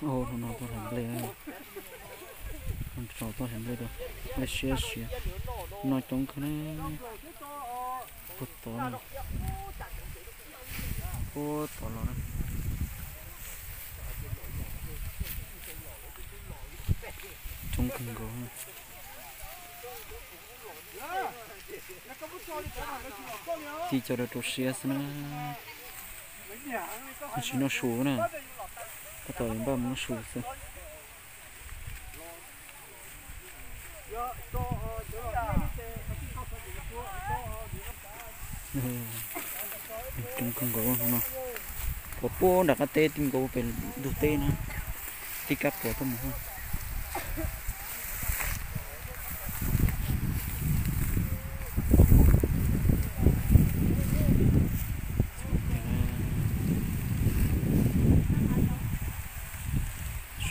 Hnub no tuaj hlais nplej, hnub no tuaj hlais nplej rau, nplej siab siab, no coob kawg na, puag tod na, puag tod los na, coob kawg nkaus. Ci cov rau rau siab xwb na. Tsis noj su na, tab tom yuav npaj mus noj su xwb. Coob kawg nkaus no, puas puag nram qab teb tij nkaus pem ntug teb na, tib kab puas tuaj mus.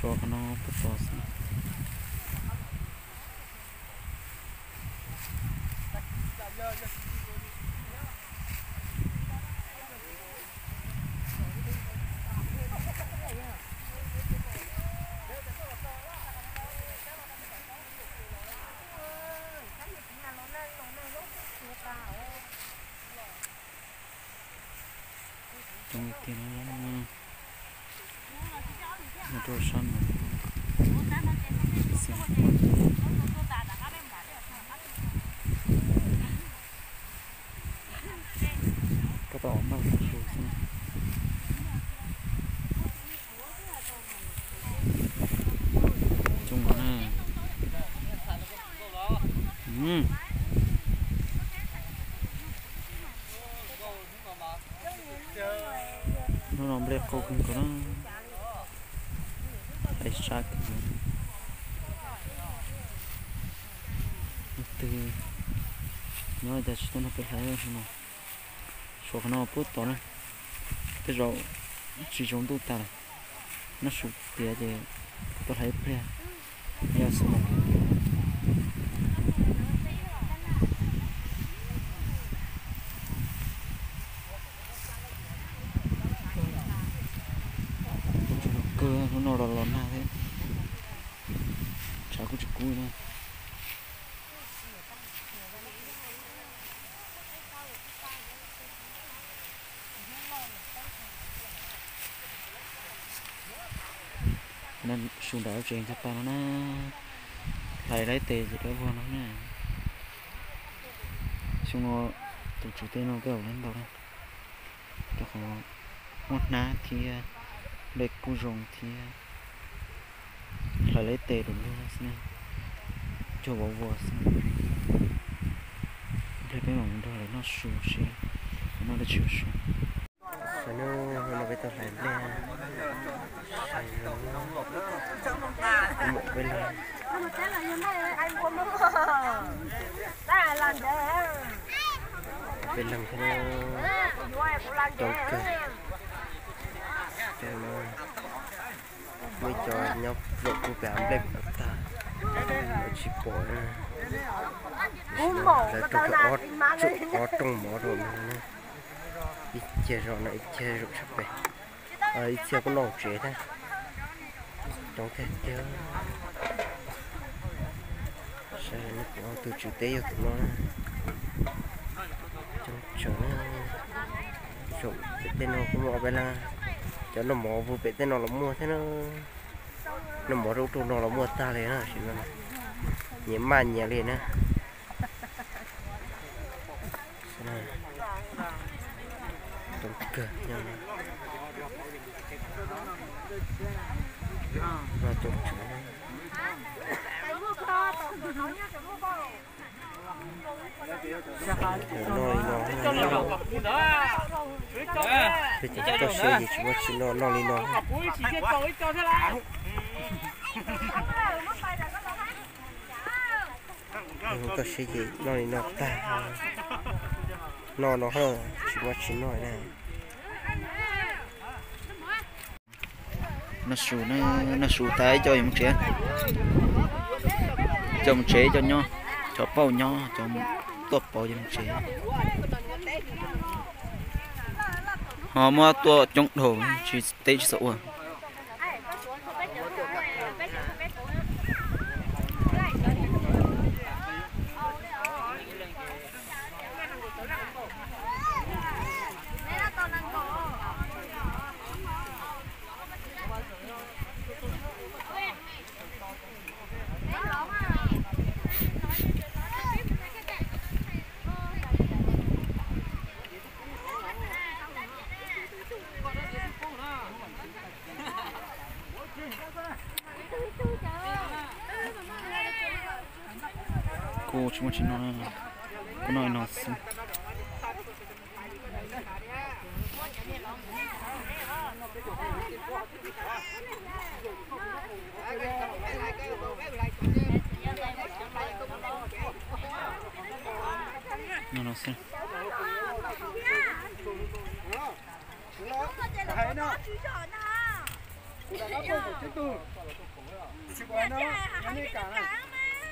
Suav qhov no puag tod xwb. Coob tiag, nyob rau sab no. Tab tom noj su xwb. Coob no na. Hnub no nplej qau kawg nkaus na. Hlais sab kawg nkaus. Leej twg nyob cas tsis tuaj nrog peb hlais no. Suav qhov no puag tod na, tej zaum tsis zoo ntuj tag lawm. Noj su tiav ces tuaj hlais ib pliag, yog xwb mas. Kuj tsis los kawg, hnub no los los nag thiab, tshav kuj tsis kub na. Su nram lub tsev ntxhais pas no na, hlais laib tes ces dawb vog no na. Xyoo no tus tswv teb no tej zaum laib ntau na, rau qhov muaj hnab thiab, nplej kuj zoo thiab, hlais laib tes rau lub xwb na, cuag vauv vos xwb. Ib pliag peb mam mus nrog lawv noj su seb lawv noj dab tsi ua su. Sawv daws, hnub no peb tuaj hlais nplej, muam peb leeg, peb leeg thiab, coob kawg. Muaj ib co nyob zaum kuv pem nplej tag, tsis pom na. Lawv rau ob rooj mov rau na, ib cag zos no ib cag zaum sab pem, ib txhia kuj noj tsev thiab. Coob tiag tiag. Saib kuv tus tswv teb yog tus no na. Coob tsawv na. Zaum pem tej no kuj muaj ob peb leeg, cov noj mov puag pem tej no los muaj thiab na. Noj mov rau ub rau no los muaj tag li na, sim no nyias maj nyias li na. Coob kawg, noj coob tsawv. Noj li no, peb cov toj siab ces tsis muaj tsis noj, noj li no. Toj siab ces noj li no tag. Noj no tsis muaj tsis noj na. Noj su, noj su tas ib co yuav mus tsev. Coj mus tsev coj nyob, cov pauj nyob, cov tuaj pauv coj mus tsev. Ho muab tuaj coob dhau, tsis teb tsis xav ua. Kuv tsis muaj tsis no, kuv noj no xwb. No no xwb. Kuv rov qab poj kuv tsib tug, tsis kuv hais no, yog nej kam na.